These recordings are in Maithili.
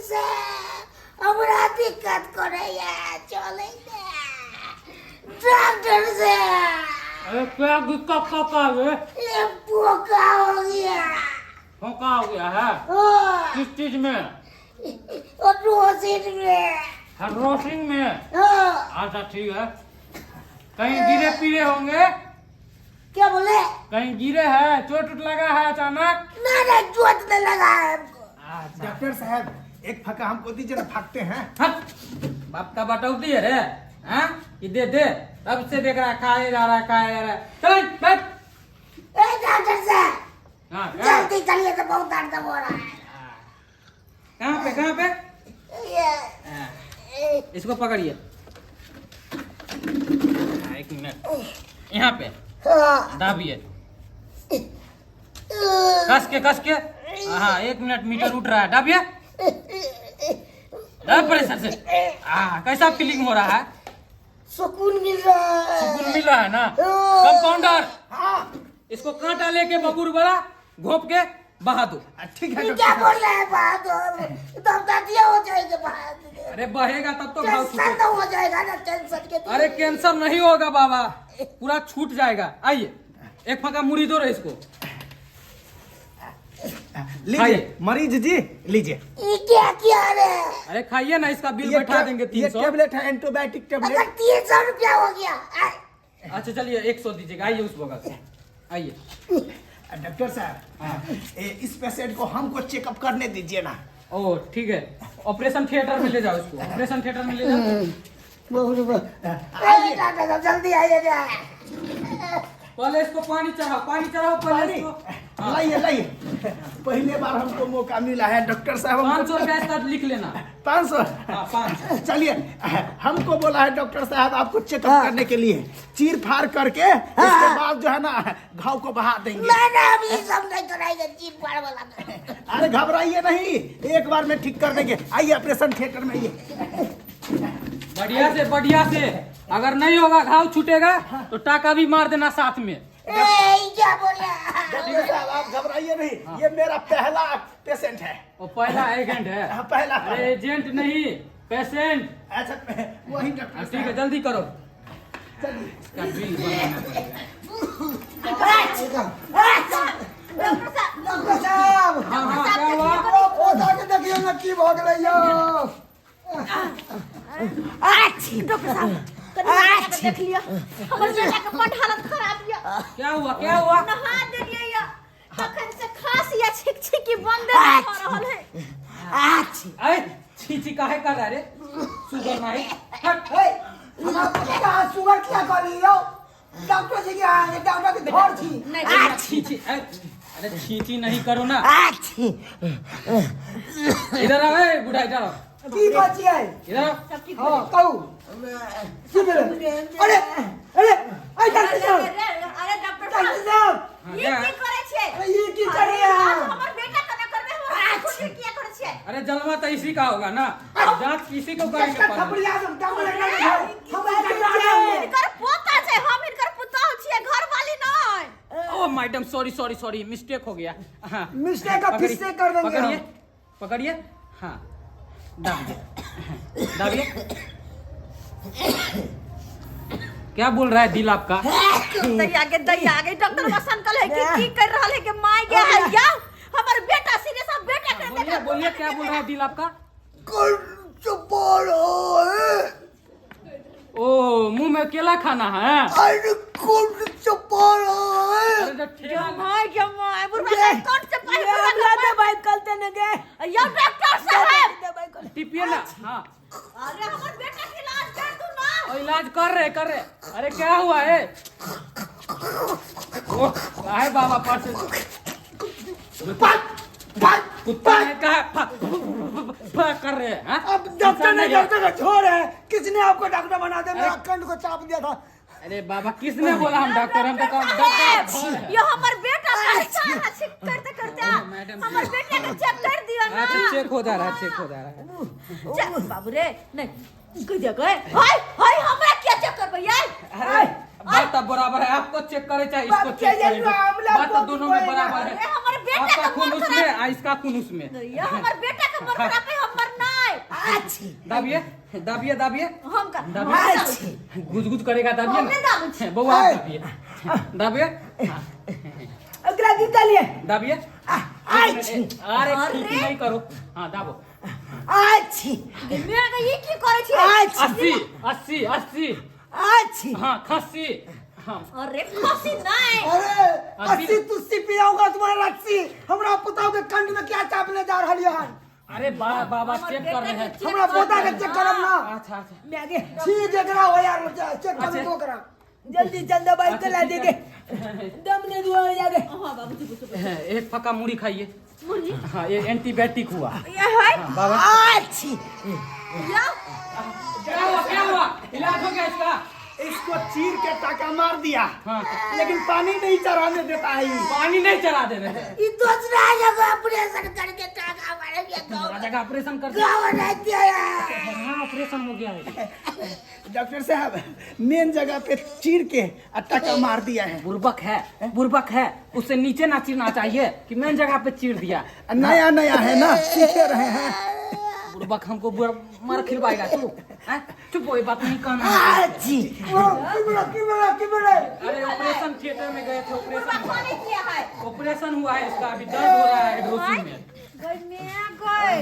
साहब हमरा दिक्कत करैया चलै ने डॉक्टर साहब। अरे क्या दिक्कत का है? ये पोका हो गया। फोका हो गया है? हाँ। किस चीज में? और रोजिन में। हर्रोसिंग में? हाँ। अच्छा ठीक है। कहीं गिरे पीरे होंगे? क्या बोले? कहीं गिरे है, चोट उट लगा है अचानक? ना ना, चोट नहीं लगा है हमको। अच्छा। डॉक्टर साहब एक फका हमको दीजिए ना, फाकते हैं। हट, बाप का बटौती है रे। हाँ कि दे दे, तब से देख रहा है, खाए जा रहा है, खाए जा रहा है। चल बैठ। ए डॉक्टर साहब। हाँ, क्या? जल्दी चलिए तो बहुत दर्द हो रहा है। कहाँ पे, कहाँ पे? ये हाँ, इसको पकड़िए। हाँ, एक मिनट, यहाँ पे। हाँ। दाबिए कस के, कस के। हाँ एक मिनट, मीटर उठ रहा है। दाबिए, दाब प्रेशर से। हाँ, कैसा फीलिंग हो रहा है? सुकून मिल रहा है। सुकून मिल रहा है ना? हाँ। कंपाउंडर। हाँ। इसको कांटा लेके बबूर वाला घोप के बहा दो। ठीक है ये डॉक्टर क्या साहब। बोल रहे हैं? बहा दो, दमदातिया हो जाएंगे बहा दो। अरे बहेगा तब तो घाव कैंसर छूटेगा। तो हो जाएगा ना, टेंशन के। अरे कैंसर नहीं होगा बाबा, पूरा छूट जाएगा। आइए एक फका मुड़ी दो रे इसको। लीजिए खाइए। मरीज जी, लीजिए। ये क्या किया रे? अरे खाइए ना, इसका बिल ये बैठा देंगे। ये 300 टेबलेट है, एंटीबायोटिक टेबलेट। अगर 300 रुपया हो गया। अच्छा चलिए 100 दीजिएगा। आइए उस बगल से आइए। डॉक्टर साहब इस पेशेंट को हमको चेकअप करने दीजिए ना। ओ ठीक है, ऑपरेशन थिएटर में ले जाओ इसको, ऑपरेशन थिएटर में ले जाओ। आइए डॉक्टर साहब जल्दी आइए। पहले इसको पानी चढ़ाओ, पानी चढ़ाओ पहले पानी? इसको। हाँ। लाइए लाइए, पहले बार हमको मौका मिला है डॉक्टर साहब। 500 रुपया इसका लिख लेना। 500? हाँ 500। चलिए, हमको बोला है डॉक्टर साहब आपको चेकअप करने के लिए, चीर फाड़ करके इसके बाद जो है ना घाव को बहा देंगे। ना ना, हम ये सब नहीं कराएंगे, चीर फाड़ वाला। अरे घबराइए नहीं, एक बार में ठीक कर देंगे। आइए ऑपरेशन थिएटर में आइए। बढ़िया से, बढ़िया से। अगर नहीं होगा, घाव छूटेगा तो टाका भी मार देना साथ में। ए, क्या बोला? डॉक्टर साहब आप घबराइए नहीं, ये मेरा पहला पेशेंट है। वो पहला एजेंट है। हाँ, पहला। अरे एजेंट नहीं, पेशेंट। अच्छा वही डॉक्टर। हाँ, ठीक है जल्दी करो। चलिए। इसका बिल बनाना पड़ेगा। डॉक्टर साहब। हाँ हाँ, क्या हुआ? पोता के देखियो ना की भऽ गेलै यौ। डॉक्टर साहब कनी देख लिया, हमर बेटा के बड हालत खराब या। क्या हुआ, क्या हुआ? नहा देलियै या तखन से खांसी या छिक छिकी बंद नहीं हो रहल है। अरे छी छी काहे कर रहा रे? सुगर नहीं। हट। हे, हमरा पोता सुगर किया कहली यौ? डॉक्टर जी के यहाँ डॉक्टर के घर छी। नहीं छी छी, अरे छी छी नहीं करो ना। इधर आओ ए बुढ़ा, इधर आओ। की बात छियै? इधर आओ। सब ठीक। हाँ कहू की भेलै? अरे अरे अरे डॉक्टर साहब। अरे डॉक्टर डॉक्टर साहब साहब। हाँ, ये क्या की है? करै छियै? अरे ई की करै अहाँ? हमर बेटा कने करबै, हमर खुद किया करै छियै? अरे जलवा तो इसी का होगा ना, जांच इसी को करेंगे इसका पहले। थपड़िया सब डॉक्टर हम डॉक्टर। हिनकर पोता छै, हम हिनकर पुतहु छियै, घर वाली नहीं। ओ madam sorry sorry sorry, mistake हो गया। हाँ मिस्टेक का फिर से कर देंगे। पकड़िए पकड़िए। हाँ दाबिए दाबिए। क्या बोल रहा है दिल आपका? दैया के दैया के, डॉक्टर बसन कल है कि की कर रहल है के my गे है या हमर बेटा सीरियस है, बेटा के बोलिए बोलिए, क्या बोल रहा है दिल आपका? चुप है। ओ मुंह में केला खाना है? अरे कौन चुप है? अरे जब ठेला my गे my, बुढ़वा से कौन से पाई हमरा दवाई कल देने गए। या डॉक्टर साहब टिपिए ना। हाँ अरे हमर बेटा के इलाज कर दू ना। और इलाज कर रहे कर रहे। अरे क्या हुआ है? ओ काहे बाबा पर से कुत्ता है का कर रहे हैं? हाँ? अब डॉक्टर ने इंसान नहीं है। डॉक्टर का छोड़ है, किसने आपको डॉक्टर बना दिया? मेरा कंड को चाप दिया था। अरे बाबा किसने बोला हम डॉक्टर? हम तो डॉक्टर ये हमर बेटा परेशान है, छिक करते करते मैडम जी। हमर बेटा के चेक कर दियो ना। अच्छा चेक हो जा रहा है, चेक हो जा रहा है। चेक बाबू रे नहीं गई गए हाय हाय, हमरा क्या चेक करबै यार? अरे बात तो बराबर है, आपको चेक करे चाहे इसको बाप चेक के करे, ये मामला बात तो दोनों में बराबर है। अरे हमर बेटा आपका का खून मन उसमें खराब आ इसका खून उसमें। या हमर बेटा का मन खराब है, हमर नहीं। अच्छी दाबिए दाबिए दाबिए। हम का दाबिए। अच्छी गुज गुज करेगा, दाबिए हम नहीं दाबै छी। ना बउआ, आप दाबिए दाबिए। ओकरा जूता लिए। दाबिए। अच्छी। अरे अरे। ठीक नहीं करो, हाँ दाबो। अच्छी। मैं के ई की करै छी? अच्छी। 80 80 80। अच्छी। हाँ खस्सी, हाँ। अरे खसी नहीं। अरे 80 तुस्सी पियाऊंगा तुम्हारा रस्सी। हमरा पुताऊ के कंठ में क्या चापने जा रहल हन? अरे बाबा हमर चेक कर रहे हैं। बेटा के हमरा पोता के चेक करब ना। अच्छा अच्छा। मैं आगे छी जेकरा हो यार, चेक कर अच्छा। तो करा जल्दी चल दवाई अच्छा, के ला ठीक देंगे। दम नहीं दुआ हो जागे। हां बाबूजी पूछो। एक फका मुड़ी खाइए। मुर्गी। हाँ ये एंटीबायोटिक हुआ। ये है। हाँ, बाबा। अच्छी। या क्या हुआ क्या हुआ, इलाज हो गया इसका? इसको चीर के टाका मार दिया। हाँ। लेकिन पानी नहीं चढ़ाने देता है ये। पानी नहीं चला दे रहे हैं। ये दूसरा जगह ऑपरेशन करके टाका मारेंगे। दूसरा जगह ऑपरेशन कर दिया। गाँव नहीं दिया। हाँ ऑपरेशन हो गया है। डॉक्टर साहब मेन जगह पे चीर के और टाका मार दिया है। बुर्बक है बुर्बक है, उसे नीचे ना चीरना चाहिए कि मेन जगह पे चीर दिया। नया नया है ना, सीखे रहे हैं। बुर्बक हमको मार खिलवाएगा तू, हैं? चुप हो, ये बात नहीं कहना। अच्छी। की बोला की बोला की बोला? अरे ऑपरेशन थिएटर में गए थे, बुढ़वा ऑपरेशन कौन किया है? ऑपरेशन हुआ है इसका, अभी दर्द हो रहा है हेड्रोसिन में। गई मैं गई।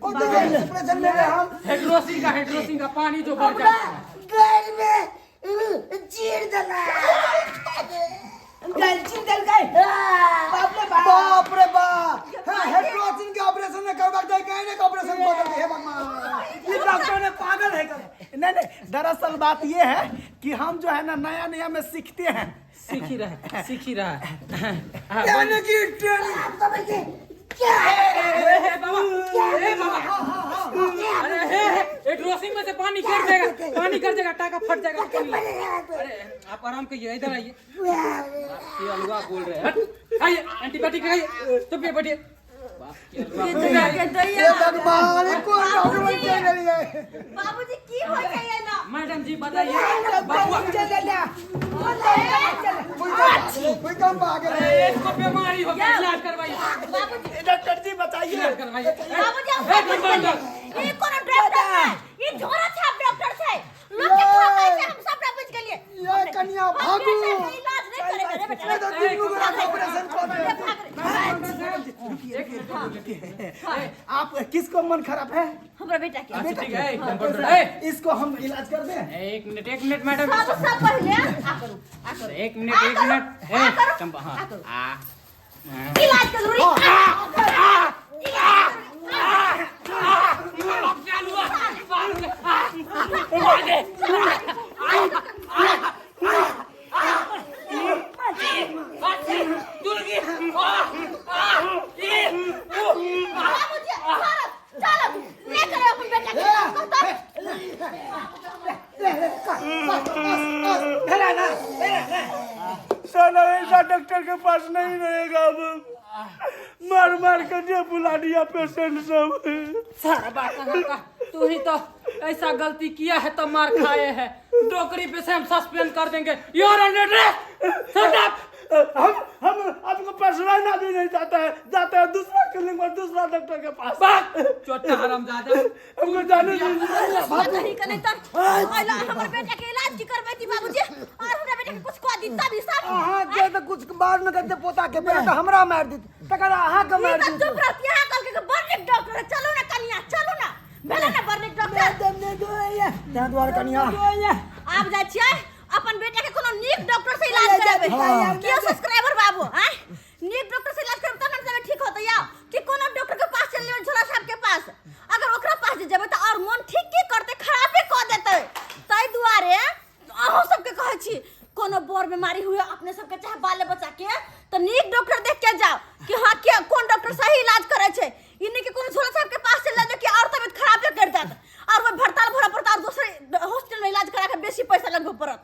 कौन तो ऑपरेशन में गए हम? हेड्रोसिन का पानी जो बढ़ जाता है। घर में चीर देना। गल चिंतल गए। बाप रे बाप, बाप रे बाप। हां हेड्रोसिन के ऑपरेशन ने करवा दे, कहने का ऑपरेशन बदल दे। हे भगवान, ये डॉक्टर ने पागल है कर। नहीं नहीं, दरअसल बात ये है कि हम जो है ना नया नया में सीखते हैं। सीख ही रहा, सीख ही रहा है। हाँ, यानी कि ट्रेनिंग। आपको बच्चे क्या? ए, बाबा, ए, बाबा। अरे हे, हे, हेड्रोसिन में से पानी गिर जाएगा, पानी गिर जाएगा, टाका फट जाएगा। अरे आप आराम करिए, इधर आइए। ये अलुआ बोल रहे हैं। हट, आइए एंटीबायोटिक खाइए, चुप ये बैठिए। बाप की अलुआ बोल रहे हैं। के हे दैया। भगवान, ये कौन डॉक्टर बन के गई है? बाबूजी की हो जाइए ना? मैडम जी बताइए बाबू। चल चल चल भूकंप आ गया। अरे इसको बीमारी हो गया, इलाज करवाइए। बाबूजी डॉक्टर जी बताइए। इलाज करवाइए। बाबूजी हम एक मिनट, ई कोनो डॉक्टर है? ई झोरा छाप डॉक्टर छै। लोग के ठकै छै, हम सबटा बुझ गेलिए। ये कन्या भागू। इलाज नहीं करेगा रे बेटा। ये तो तीन गुना का ऑपरेशन कर दे। एक मिनट, आप किसको मन खराब है? हमरा बेटा के। अच्छा ठीक है, एक नंबर ए, इसको हम इलाज कर दें। एक मिनट एक मिनट मैडम, सब सब पहले आ करू आ करू। एक मिनट एक मिनट, आ ए करो, चंपा, हाँ आ करो। आ इलाज के जरूरी। बाबूजी चलो चलो ले करे अपन बेटा के कहता। भेला ना भेला ना। साला ऐसा डॉक्टर के पास नहीं रहेगा अब। मार मार कर जो बुला दिया पेशेंट सब। सारा बात का तू ही तो ऐसा गलती किया है तो मार खाए हैं। नौकरी पे से हम सस्पेंड कर देंगे। Your under shut up. हम आपको पसराना भी नहीं जाता है, जाता है दूसरा क्लिनिक और दूसरा डॉक्टर के पास। चोटा हरामजादा, हमको जाने दीजिए। नहीं कने त आइला हमर बेटा के इलाज की करबै बाबूजी, और हमरा बेटा के कुछ कह दी तब ई सब। अहाँ के तो कुछ बाद में करते पोता के पहले तो हमरा मार दी, तकर अहाँ के मार ई दी। त चुप रहती है कल के बड़ नीक डॉक्टर है। चलू ना कनिया, चलू ना भेलै ना बड़ नीक डॉक्टर। दम नहीं दोया तैं दुआरे कनिया। आब जाइ छियै अपन बेटा के कोनो नीक डॉक्टर से इलाज कराबै। कियो सब्सक्राइबर बाबू हैं, नीक डॉक्टर से इलाज करब तब ना ठीक होतै। या कि कोनो डॉक्टर के पास चल जेबै झोला साहब के पास, अगर ओकरा पास जे जेबै त और मन ठीक की करतै, खराबे क देतै। ताहि दुआरे अहूँ सबके कहै छी कोनो बड़ बीमारी हुए अपने सबके चाहे बाले बच्चा के त नीक डॉक्टर देख के जाओ कि हाँ के कोन डॉक्टर सही इलाज करै छै। ई नहि कि कोनो झोला साहब के पास चलि जाउ कि और तबियत खराबे कर देत और ओहि भड़ताल भरऽ पड़त और दोसर हॉस्पिटल में इलाज करा के बेसी पैसा लगबऽ पड़त।